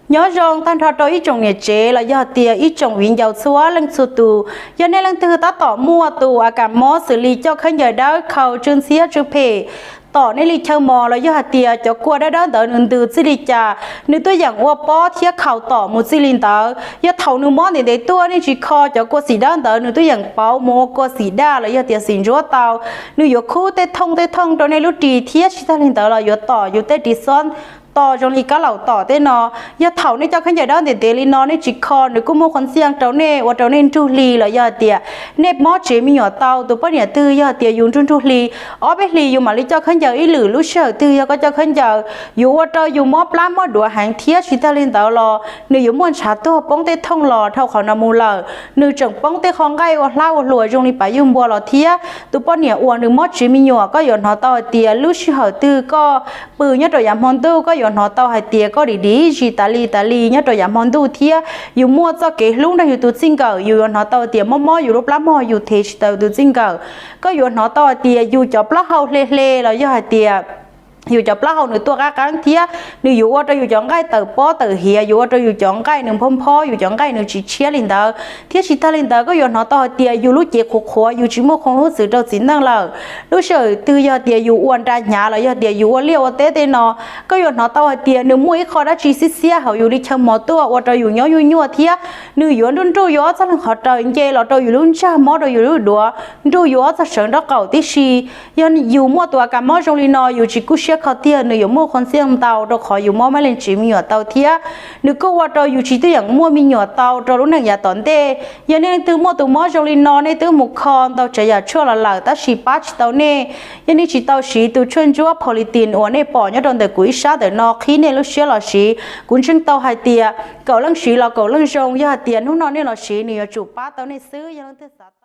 Nyob zoo tag nrho rau ib tsoom niam tsev los yog tias ib tsoom viv ncaus txhua leej txhua tus. Yog nej leej twg tab tom muaj tus a kas mob xws li coj khaub ncaws dawb, khau, tsw ntxhiab tsw phem, tom nej li chaw mos los yog hais tias cov kua dawb dawb ntawd nws ntws txij li cas, nws tuaj yeem ua pob thiab khau tom mus txij li ntawd. Yog thaum nws mob ntev ntev tuaj nej tsis kho cov kua xim dawb ntawd nws tuaj yeem pauv mus ua kua xim daj los yog tias xim ntsuab tau, nws yuav khub tej thooj tej thooj rau nej lub ris thiab tsis tag li ntawd los yuav tom yus tej ris xob to zoo li kab laum tom tej no. Yog thaum nej coj khaub ncaws dawb ntev ntev li no nej tsis kho nws kuj muaj qhov ntxiaj rau nej ua rau nej nrug hli los yog hais tias nej mob tsev me nyuam tau tus poj niam twg yog hais tias yus nrug nrug hli, ob peb hlis yus mam li coj khaub ncaws ib lwm, lub sij hawm twg yog koj coj khaub ncaws yuav ua rau yus mob plab mob duav heev thiab tsis tag li ntawd los nws yuav muaj ntshav tuag poob tej thooj los dhau qhov no mus lawm, nws tseem poob tej qho nqaij ua hlab ua hluas zoo li pav yug npua los thiab. Tus poj niam uas nws mob tsev me nyuam koj yuav hnov tau hais tias lub sij hawm twg koj pw nyob rau yav hmo ntuj koj yuav hnov tau hais tias koj dim dim zis tas li tas li nyob rau yav hmo ntuj thiab yus muaj txoj kev hlub nrog yus tus txij nkawm yus yuav hnov tau hais tias mob mob yus lub plab mog yus thev tsis tau yus tus txij nkawm. Koj yuav hnov tau hais tias yus cov plaub hau hle hle los yog hais tias yus cov plaub hau nws tuaj qab qeeb thiab nws yuav ua rau yus cov nqaij tawm pob tawm hiav, yuav ua rau yus cov nqaij nws nphob nphob, yus cov nqaij nws tsis tshiab li ntawd. Thiab tsis tag li ntawd koj yuav hnov tau hais tias yus lub cev qhuav qhuav, yus tsis muaj qhov hub txwv rau txiv neej lawm. Lub sij hawm twg yog tias yus ua nra hnyav los yog tias yus ua liaj ua teb tej no, koj yuav hnov tau hais tias nws muaj ib qho dab tsi xiab xiab hauv yus li chaw mos tuaj ua rau yus nyob nyuaj nyuaj thiab nws yuav nruj nruj yus ob txoj leeg qhov raws nce los rau yus lub ntsag mob rau yus lub duav, nruj yus ob txoj sawv nraub qaum tib si. Yog yus muaj tus a kas mob zoo li no yus tsis kub siab kho tiag nws yuav muaj qhov ntxiaj ntau rau qhov yus mob mab leej tsev me nyuam tau thiab nws kuj ua rau yus tsis tuaj yeem muaj me nyuam tau rau lub neej yav tom ntej. Yog nej leej twg muaj tus mob zoo li no nej twb mus kho ntau tsav yam tshuaj los lawm tab sis pab tsis tau nej. Yog nej tsis tau siv tus tshuaj ntsuab Politin uas nej pom nyob rau ntawm kuv ib sab ntawm no qhib nej lub siab los siv, kuv ntseeg tau hais tias kaum leej siv los kaum leej zoo. Yog hais tias hnub no nej los siv nws yuav tsum pab tau nej xwb. Yog leej twg xav